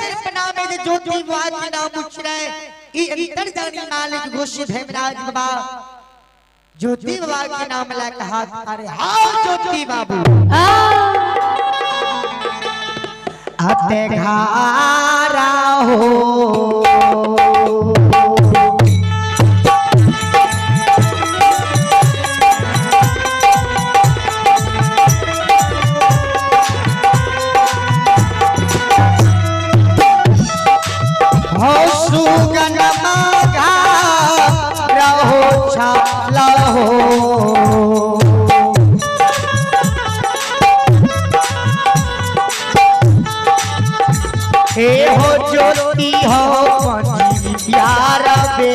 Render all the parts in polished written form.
सपना में जे ज्योति बाबा के नाम उचरे, ई अंतर्जानी मालिक घोषित धर्मराज बाबा ज्योति बाबा के नाम लेके हाथ मारे। हाँ ज्योति बाबू आते घारा हो। हो सुगन माघा रहो छाला हो। हे हो ज्योति हो प्यार बे।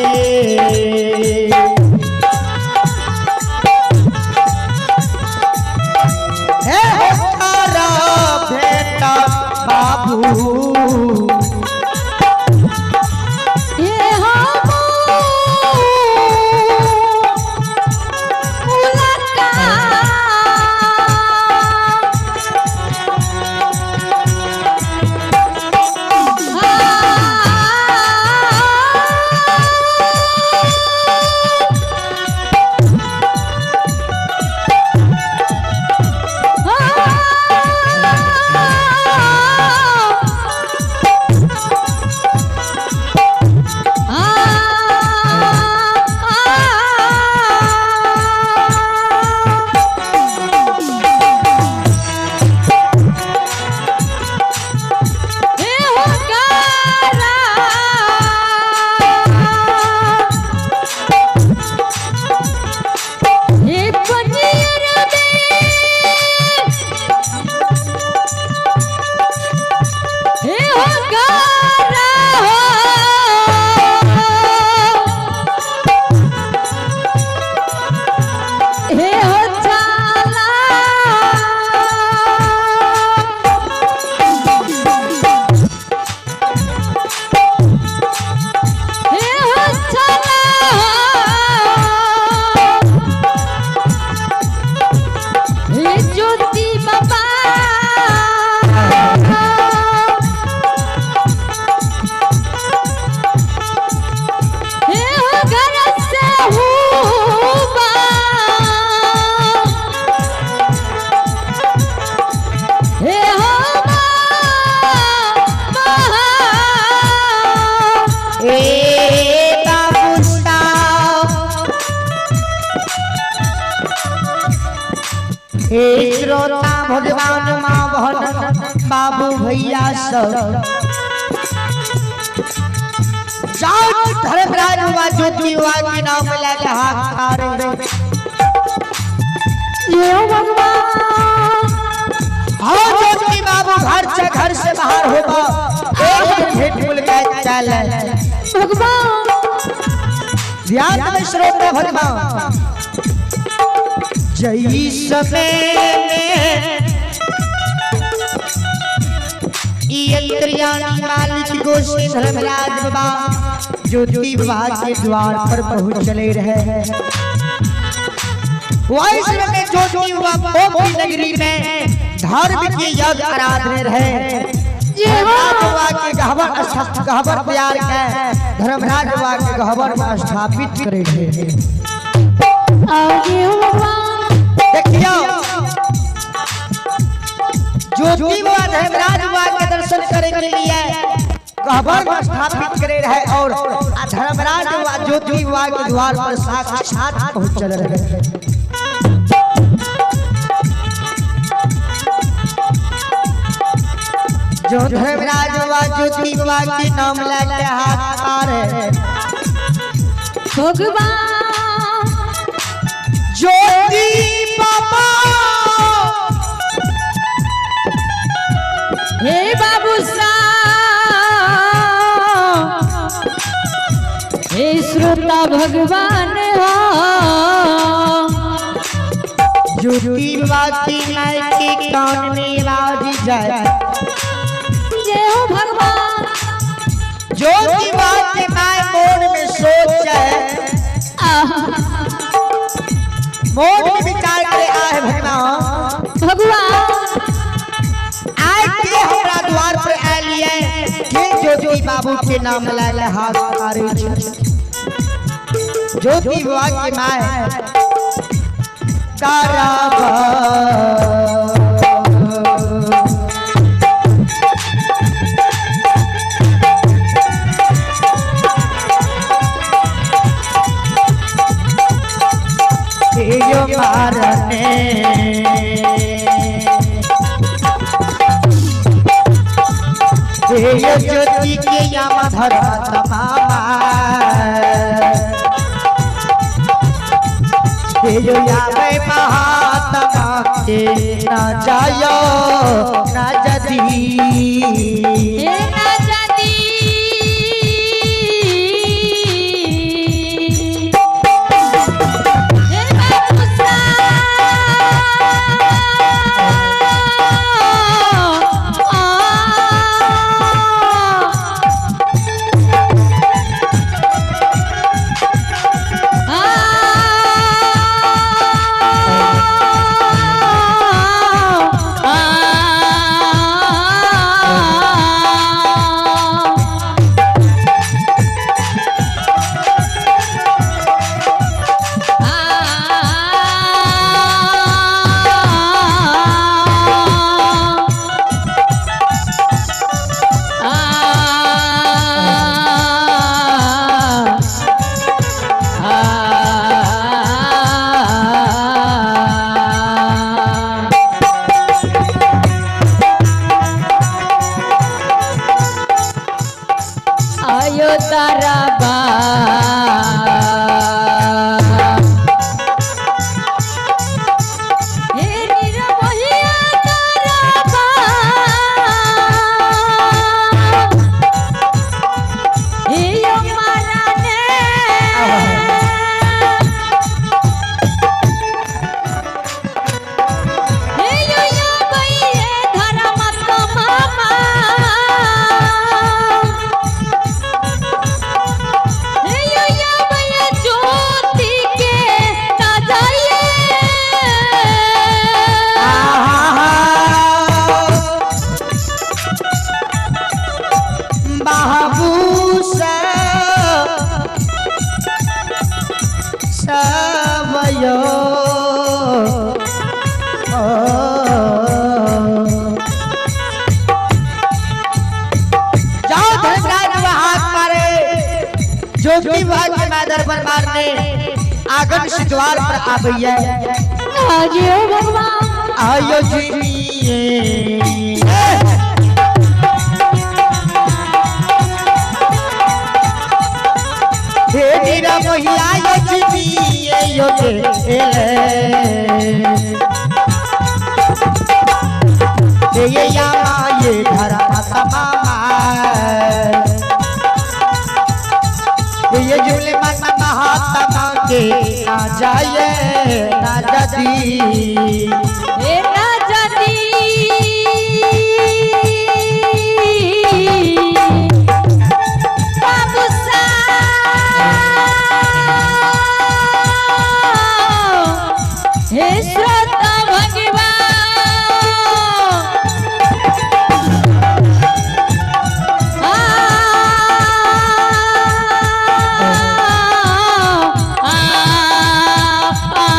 हे हो तारा बेटा बाबू। ये हो ज्योति बाबा। हे हो घर से हुबा। हे हो ए बाबू साहब, हे श्रोता भगवान माँ बहन बाबू भैया सब, जाओ धर्मराज बाबा ज्योति बाबा के नाम लेके हाथ मारे। ये भगवान। हाँ ज्योति बाबू घर से बाहर होगा, एक दिन भेंट मुलाकात चले। भगवान ध्यान में श्रोता भगवान, जय समय में अंतर्यामी मालिक गोस्वामी धर्मराज बाबा ज्योति बाबा के द्वार पर पहुंच चले रहे हैं। वही समय में ज्योति बाबा की नगरी में धर्म के यज्ञ आराधने रहे। धर्मराज बाबा के गहवर तैयार के धर्मराज बाबा के गहवर में स्थापित करे रहे। देखियो ज्योति बाबा धर्मराज बाबा के दर्शन करे के लिए गहवर में स्थापित करे रहे और धर्मराज बाबा ज्योति बाबा के द्वार पर साक्षात पहुंच चल रहे। जो धर्मराज बाबा ज्योति बाबा के नाम लेके हाथ मारे भगवान ज्योति बाबा। हे बाबू साहब, हे श्रोता भगवान हो। ज्योति बाबा की माई के कान में आवाज जाए। जय हो भगवान। ज्योति बाबा के माई मोड़ में सोच है, मोड़ में विचार करे आए भगवान। भगवान आए के हमरा द्वार पर आलिए के ज्योति बाबू के नाम लए हाथ मारे छी। ज्योति बाबा के my तारा यो मारने ये ज्योति के याम धर्म मामा यो यामे महात्मा के ना जायो ना जदी। हे ना जाती हे बाबू आयो तारा बा हे निरमोहिया तारा बा हे यो मारा ने हे यो या बइये धर्म मामा हे यो या बइये ज्योति के ना जाइए। बाबू सबयो जाओ धर्मराज वह हाथ मारे ज्योति भाग के मादर पर मारने आगन से द्वार पर आबैया। आजो भगवान आयो जी हे नीरा मोहिया यो जी यो के हे ये या ये धरा मामा ये जुले मन महात्मा के ना जाए ना जदी। हे ना जाती बाबू सा हे श्रोता भगवान आ आ आ।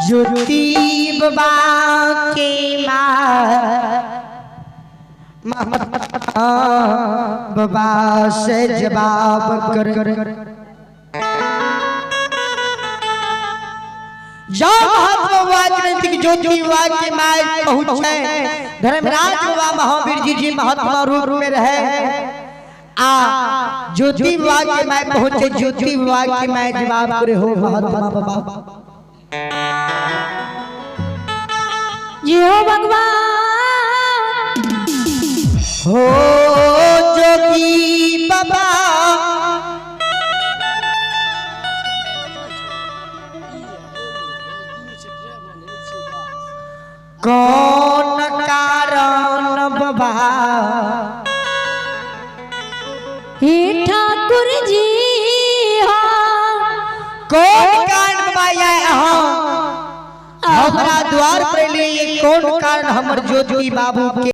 ज्योति बाबा के माँ बाबा से जवाब कर जब महात्मा बाबा की ज्योति बाबा के माय पहुँचे धर्मराज बाबा महावीर जी जी महात्मा रूप में रहे आ ज्योति बाबा के माय पहुँचे ज्योति बाबा के माय जवाब करे हो महात्मा बाबा। जी हो भगवान। हो जोगी बाबा कौन कारण बाबा हे ठाकुर जी हाँ। कौन कारण बाबा आए हाँ हमरा द्वार पर लिए कौन कारण हमर ज्योति बाबू के